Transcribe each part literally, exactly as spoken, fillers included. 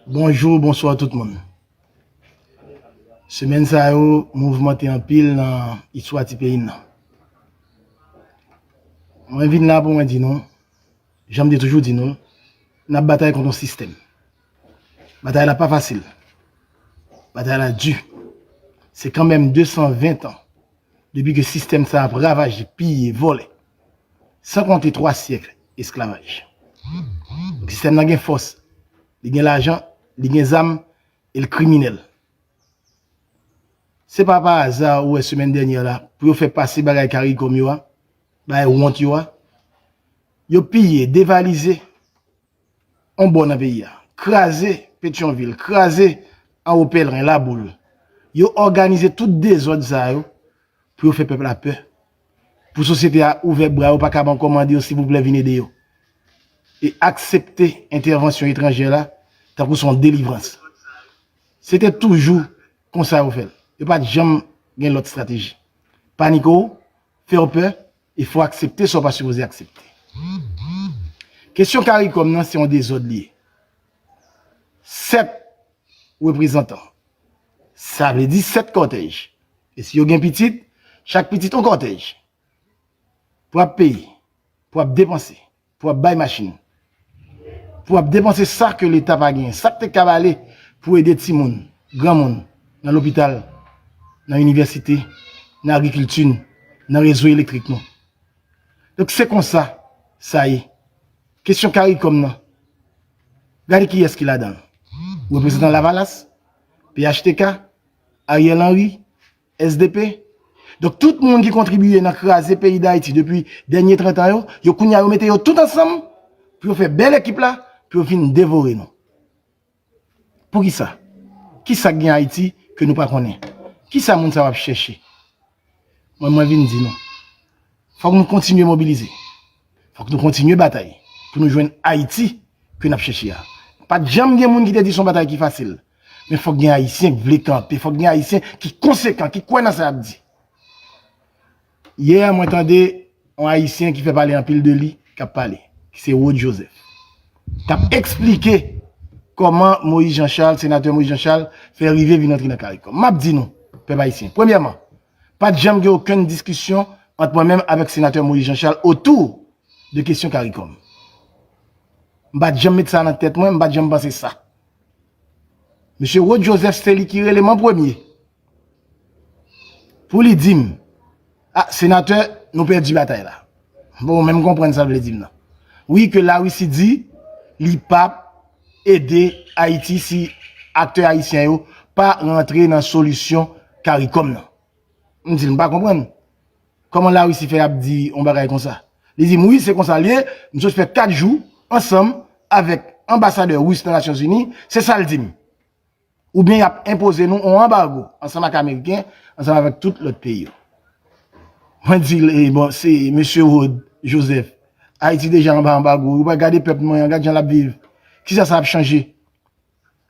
Bonjou, bonswa tout moun. Semèn sa yo mouvmante anpil nan istwa ti peyi n nan. Mwen vin la pou mwen di nou, jan m te toujou di nou, n ap batay kont yon sistèm. Batay la pa fasil. Batay la di. Se kanmenm de san ven tan depi ke sistèm sa ap ravaje, piye, vòlè, san konte twa syèk esklavaj. Donk, sistèm nan gen fòs, li gen lajan, li gen zam, e l kriminèl. Se pa pa aza ou wè semèn dènyè la, pou yo fè pase bagay CARICOM yo a, bagay wont yo a, yo piye, devalize yon bò nan peyi a, kraze Petyonvil, kraze Anwo Pèlren, Laboul. Yo òganize tout dezòd sa yo pou yo fè pèp la pè. Pou sosyete a ouvè bra yo, pa kab ankò mande yo silvouplè vin ede yo. E aksepte entèvansyon etranjè la tankou se yon delivrans. Se te toujou konsa yo fè l. Yo pa t janm gen lòt estrateji. Panike w, fè w pè, e fò w aksepte sa w pa sipoze aksepte. Kesyon CARICOM nan se yon dezòd li ye. Sèt reprezantan. Sa vle di sèt kòtèj. E si yo gen pitit, chak pitit yon kòtèj. Pou ap peye, pou ap depanse, pou ap bay machin, pou ap depanse sa ke Leta pa genyen, sa k te kab ale pou ede timoun, granmoun, nan lopital, nan inivèsite, nan agrikilti n, nan rezo elektrik nou. Donk, se konsa sa ye. Kesyon CARICOM nan, gade kiyès ki ladan l. Reprezantan Lavalas, P H T K, Ariel Henry, S D P. Donk, tout moun ki kontribiye nan kraze peyi Dayiti depi dènye trant an yo, yo kounye a yo mete yo tout ansanm pou yo fè bèl ekip la, pou yo vin devore nou. Poukisa? Kisa k gen Ayiti ke nou pa konnen? Kisa moun sa yo ap chèche? Mwen, mwen vin di nou, fòk nou kontinye mobilize. Fòk nou kontinye batay pou nou jwenn Ayiti ke n ap chèche a. Pa t janm gen moun ki te di se yon batay ki fasil. Men fòk gen Ayisyen k vle kanpe, fòk gen Ayisyen ki konsekan, ki kwè nan sa y ap di. Yè, mwen tande yon Ayisyen ki fè pale anpil de li, k ap pale, ki se Rod Joseph. K ap eksplike kòman Moïse Jean Charles, senatè Moïse Jean Charles, fè rive vin antre nan CARICOM. M ap di nou, pèp ayisyen, premyèman, pa t janm gen okenn diskisyon ant mwen menm avèk senatè Moïse Jean Charles otou de kesyon CARICOM. M pa t janm met sa nan tèt mwen, m pa t janm panse sa. Mesye Rod Joseph, se li ki rele m an premye pou li di m, "A, senatè, nou pèdi batay la." Bon, men m konprann sa l vle di m nan. Wi, ke Larisi di li p ap ede Ayiti si aktè ayisyen yo pa rantre nan solisyon CARICOM nan. M di l, "M pa konprann. Kòman Larisi fè ap di yon bagay konsa?" Li di m, "Wi, se konsa l ye. M sot fè kat jou ansanm avèk anbasadè ris nan Nasyonzini. Se sa l di m." Oubyen y ap enpoze nou yon anbago ansanm ak Ameriken, ansanm avèk tout lòt peyi yo. Mwen di l, "E bon, se mesye Rod Joseph, Ayiti deja anba anbago, ou pa gade pèp mwen an, gad jan l ap viv. Kisa sa ap chanje?"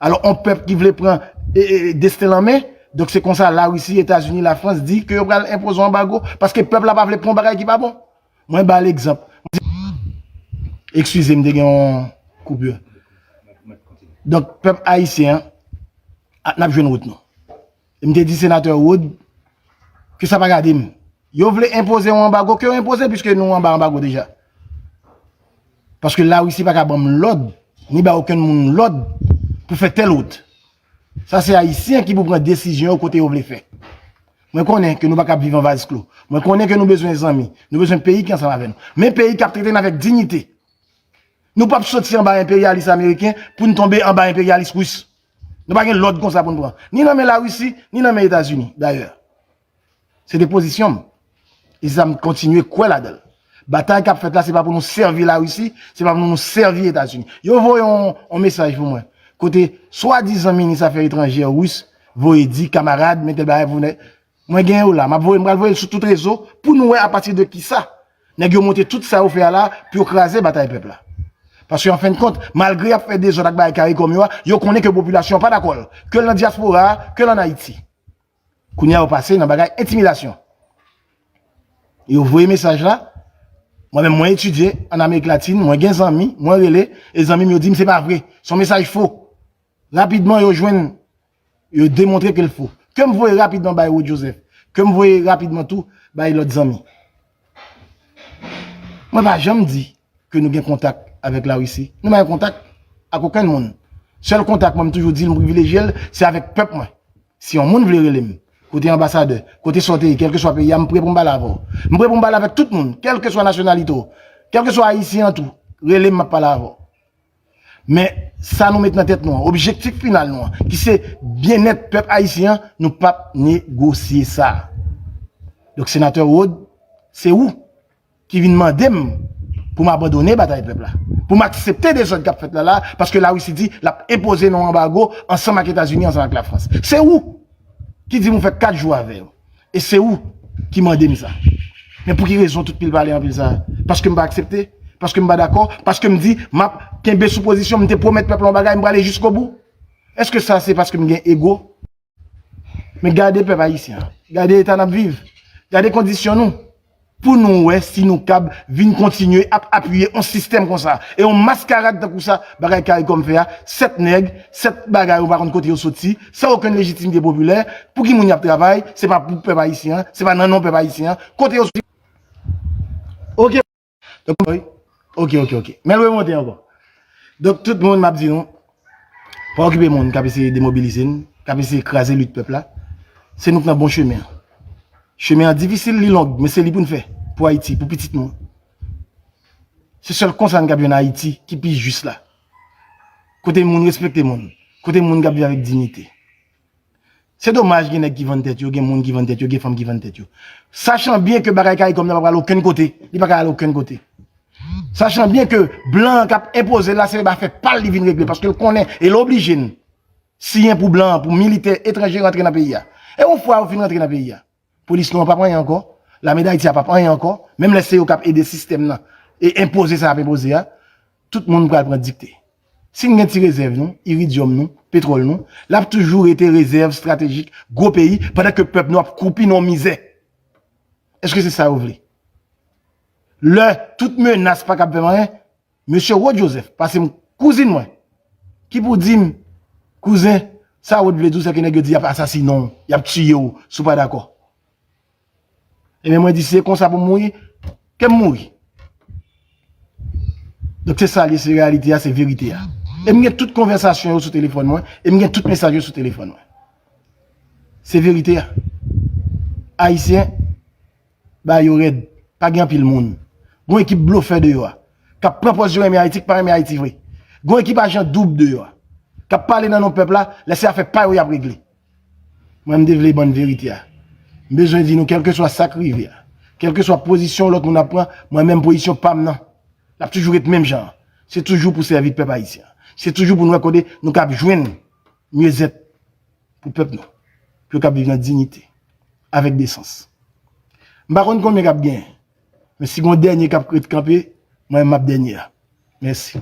Alò, yon pèp ki vle pran e, e, desten l an men, donk se konsa Larisi, Etazini, Lafrans di ke yo pral enpoze yon anbago, paske pèp la pa vle pran yon bagay ki pa bon. Mwen ba l egzanp. Eskize m, te gen yon koupir. Donk, pèp ayisyen an, a, n ap jwenn wout nou. E m te di senatè Rod ke sa pa gade m. Yo vle enpoze yon anbago, ke yo enpoze, piske nou anba anbago deja. Paske Larisi pa ka ban m lòd, ni ba okenn moun lòd pou fè tèl wout. Sa se Ayisyen ki pou pran desizyon yo kote yo vle fè. Mwen konnen ke nou pa kab viv an vaz klo. Mwen konnen ke nou bezwen zanmi. Nou bezwen peyi ki ansanm avè nou. Men peyi k ap trete n avèk diyite. Nou p ap soti anba enperyalis ameriken pou n tonbe anba enperyalis ris. Nou pa gen lòd konsa pou n pran. Ni nan men Larisi, ni nan men Etazini, dayè. Se te pozisyon m. E sa m kontinye kwè ladan l. Batay k ap fèt la, se pa pou nou sèvi Larisi, se pa pou nou sèvi Etazini. Yo voye yon, yon mesaj pou mwen. Kote swadizan minis afè etranjè ris voye di, "Kamarad, men tèl bagay pou nèg." Mwen gen yo la, m ap voye, m pral voye l sou tout rezo pou nou wè apati de kisa nèg yo monte tout sa yo fè a la pou yo kraze batay pèp la. Paske an fen de kont, malgre y ap fè dezòd ak bagay CARICOM yo a, yo konnen ke popilasyon an pa dakò l, ke l nan dyaspora a, ke l ann Ayiti. Kounye a yo pase nan bagay entimidasyon. Yo voye mesaj la. Mwen menm, mwen etidye ann Amerik Latin, mwen gen zanmi, mwen rele, e zanmi m yo di m se pa vre. Se yon mesaj fo. Rapidman, yo jwenn, yo demontre ke l fo. Ke m voye rapidman bay Rod Joseph. Ke m voye rapidman tou bay lòt zanmi. Mwen pa janm di ke nou gen kontak avèk Larisi. Nou pa gen kontak ak okenn moun. Sèl kontak mwen, m toujou di l, m privilejye l, se avèk pèp mwen. Si yon moun vle rele m, kote anbasadè, kote sa w te ye, kèlkeswa peyi a, m prè pou m pale avè w. M prè pou m pale avèk tout moun, kèlkeswa nasyonalite w, kèlkeswa ayisyen an tou, rele m, m ap pale avè w. Men, sa nou met nan tèt nou an, objektif final nou an, ki se byennèt pèp ayisyen an, nou p ap negosye sa. Donk, senatè Rod, se ou ki vin mande m pou m abandone batay pèp la, pou m aksepte dezòd k ap fèt la la, paske Larisi di l ap enpoze nou anbago ansanm ak Etazini, ansanm ak Lafrans. Se ou ki di m ou fè kat jou avè yo. E se ou ki mande m sa. Men pou ki rezon tout pil pale anpil sa? Paske m pa aksepte? Paske m pa dakò? Paske m di m ap kenbe sou pozisyon, m te pwomèt pèp la yon bagay, m prale jiskobou? Èske sa se paske m gen ego? Men gade pèp ayisyen an. Gade eta n ap viv. Gade kondisyon nou. Pou nou wè si nou kab vin kontinye ap apiye yon sistèm konsa. E yon maskarad tankou sa, bagay Caricom fè a, sèt nèg, sèt bagay ou pa konn kote yo soti, san okenn lejitimite popilè, pou ki moun y ap travay, se pa pou pèp ayisyen an, se pa nan non pèp ayisyen an, kote yo soti. Oke. Donk, wi. Oke, oke, oke. Men l remonte ankò. Donk, tout moun, m ap di nou, pa okipe moun k ap eseye demobilize n, k ap eseye kraze lit pèp la. Se nou k nan bon chemen an. Chemen an difisil, li long, men se li pou n fè. Pou Ayiti, pou pitit nou. Se sèl konsa n kab jwenn Ayiti ki pi jis la. Kote moun respekte moun. Kote moun kab viv avèk diyite. Se domaj gen nèg ki vann tèt yo, gen moun ki vann tèt yo, gen fanm ki vann tèt yo. Sachan byen ke bagay Caricom nan pa pral okenn kote, li pa ka al okenn kote. Sachan byen ke blan an k ap enpoze l la, se afè pa l li vin regle, paske l konnen e l oblije n siyen pou blan an, pou militè etranje rantre nan peyi a. E yon fwa yo fin rantre nan peyi a, polis nou an p ap anyen ankò, lame Dayiti a p ap anyen ankò, menm lè se yo k ap ede sistèm nan e enpoze sa y ap enpoze a, tout moun pral pran dikte. Si n gen ti rezèv nou, iridyòm nou, petwòl nou, l ap toujou rete rezèv estratejik gwo peyi, pandan ke pèp nou ap kwoupi nan mizè. Èske se sa yo vle? Lè tout menas pa kab fè m anyen, mesye Rod Joseph, pase m kouzin mwen, ki pou di m, kouzen, sa Rod vle di w, se ke nèg yo di y ap asasinen w, y ap tiye w, si w pa dakò. Ebyen, mwen di, si se konsa pou m mouri, ke m mouri. Donk, se sa l ye, se reyalite a, se verite a. E m gen tout konvèsasyon yo sou telefòn mwen, e m gen tout mesaj yo sou telefòn mwen. Se verite a. Ayisyen, ba yo rèd. Pa gen anpil moun. Gon ekip blofè deyò a, k ap pran pòz yo renmen Ayiti, k pa renmen Ayiti vre. Gon ekip ajan doub deyò a, k ap pale nan non pèp la, lè se afè pa yo y ap regle. Mwen, m te vle ban n verite a. M bezwen di nou, kèlkeswa sa k rive a, kèlkeswa pozisyon lòt moun ap pran, mwen menm pozisyon pa m nan, l ap toujou ret menm jan an. Se toujou pou sèvi pèp ayisyen an. Se toujou pou n wè kote nou kab jwenn myezèt pou pèp nou, pou yo kab viv nan diyite, avèk desans. M pa konn konbyen k ap genyen, men si gon dènye k ap ret kanpe, mwen menm m ap dènye a. Mèsi.